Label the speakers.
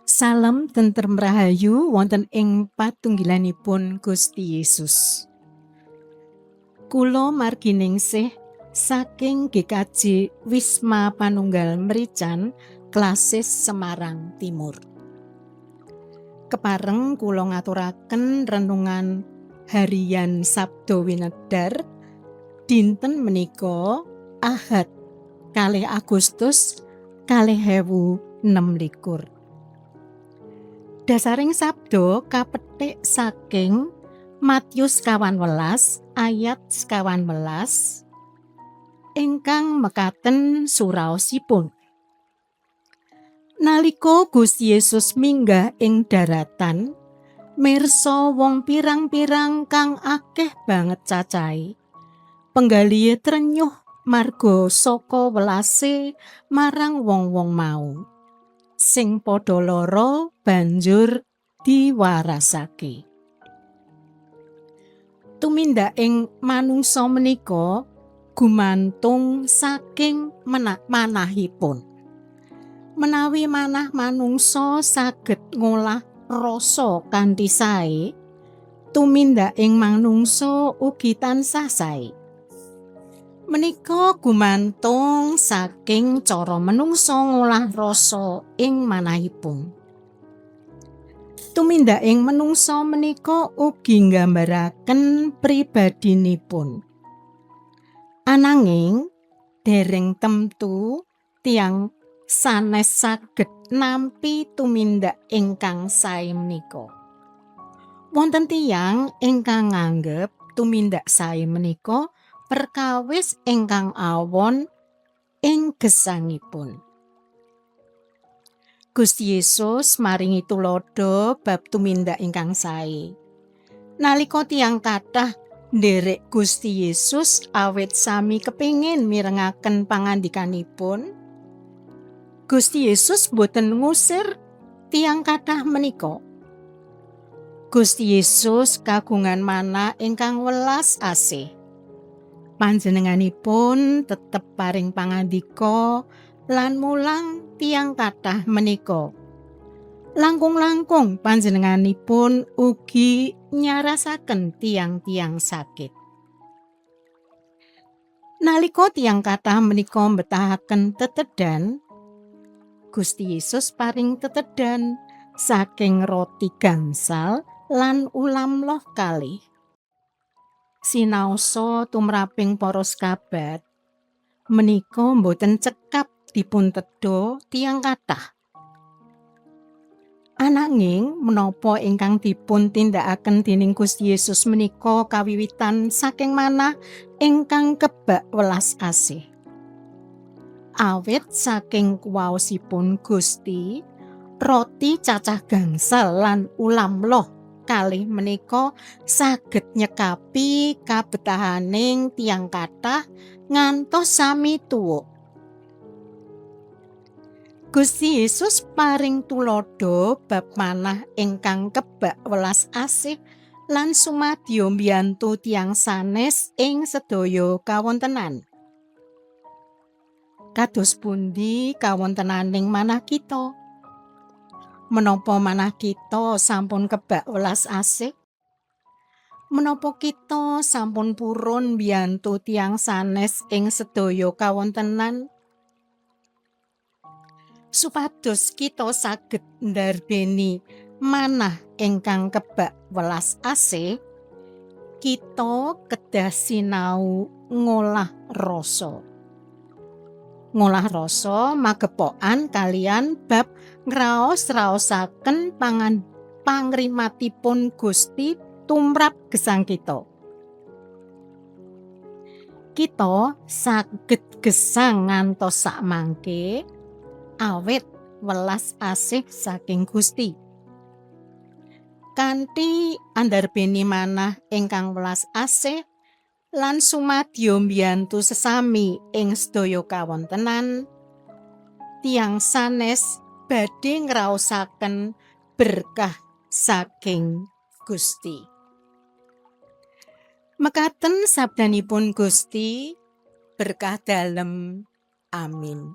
Speaker 1: Salam tentrem rahayu wonten ing patunggilanipun Gusti Yesus. Kula marginingsih saking GKJ Wisma Panunggal Mrican, Klasis Semarang Timur. Kepareng kula ngaturaken renungan harian Sabda Winedar dinten menika Ahad 2 Agustus 2026. Dasaring sabda kapetik saking Matius 18 ayat 19 ingkang mekaten suraosipun. Nalika Gusti Yesus minggah ing daratan, mirsa wong pirang-pirang kang akeh banget cacahe. Penggalihe trenyuh marga saka welase marang wong-wong mau. Sing padha lara banjur diwarasake. Tumindaking manungsa menika gumantung saking manahipun. Menawi manah manungsa saged ngolah rasa kanthi sae, tumindaking manungsa ugi tansah sae. Menika gumantung saking cara menungsa ngolah rasa ing manahipun. Tumindaking menungsa menika ugi nggambaraken pribadinipun. Ananging dereng temtu tiyang sanes saged nampi tumindak ingkang sae menika. Wonten tiyang ingkang nganggep tumindak sae menika perkawis ingkang awon ing gesangipun. Gusti Yesus maringi tuladha bab tumindak ingkang sae. Nalika tiyang kathah nderek Gusti Yesus awit sami kepingin mirengaken pangandikanipun, Gusti Yesus boten ngusir tiyang kathah menika. Gusti Yesus kagungan manah ingkang welas asih. Panjenenganipun tetep paring pangandika lan mulang tiyang kathah menika. Langkung-langkung panjenenganipun ugi nyarasaken tiyang-tiyang sakit. Nalika tiyang kathah menika mbetahaken tetedan, Gusti Yesus paring tetedan saking roti gangsal lan ulam loh kalih. Sinaosa tumraping para sekabat menika boten cekap dipun tedha tiyang kathah. Ananging menapa ingkang dipun tindakaken dening Gusti Yesus menika kawiwitan saking manah ingkang kebak welas asih. Awit saking kuwaosipun Gusti, roti cacah gangsal lan ulam loh kalih menika saged nyekapi kabetahaning tiyang kathah ngantos sami tuwuk. Gusti Yesus paring tuladha bab manah ingkang kebak welas asih lan sumadyo mbiyantu tiyang sanes ing sedaya kawontenan. Kados pundi kawontenaning manah kita? Menapa manah kita sampun kebak welas asih? Menapa kita sampun purun mbiyantu tiyang sanes ing sedaya kawontenan? Supados kita saged ndarbeni manah ingkang kebak welas asih, kita kedah sinau ngolah rasa. Ngolah rasa magepokan kaliyan bab ngraos-raosaken pangrimatipun Gusti tumrap gesang kita. Kita saged gesang ngantos sakmangke awit welas asih saking Gusti. Kanthi andarbeni manah ingkang welas asih lan sumadyo mbiyantu sesami ing sedaya kawontenan, tiyang sanes badhe ngraosaken berkah saking Gusti. Mekaten sabdanipun Gusti, berkah dalem. Amin.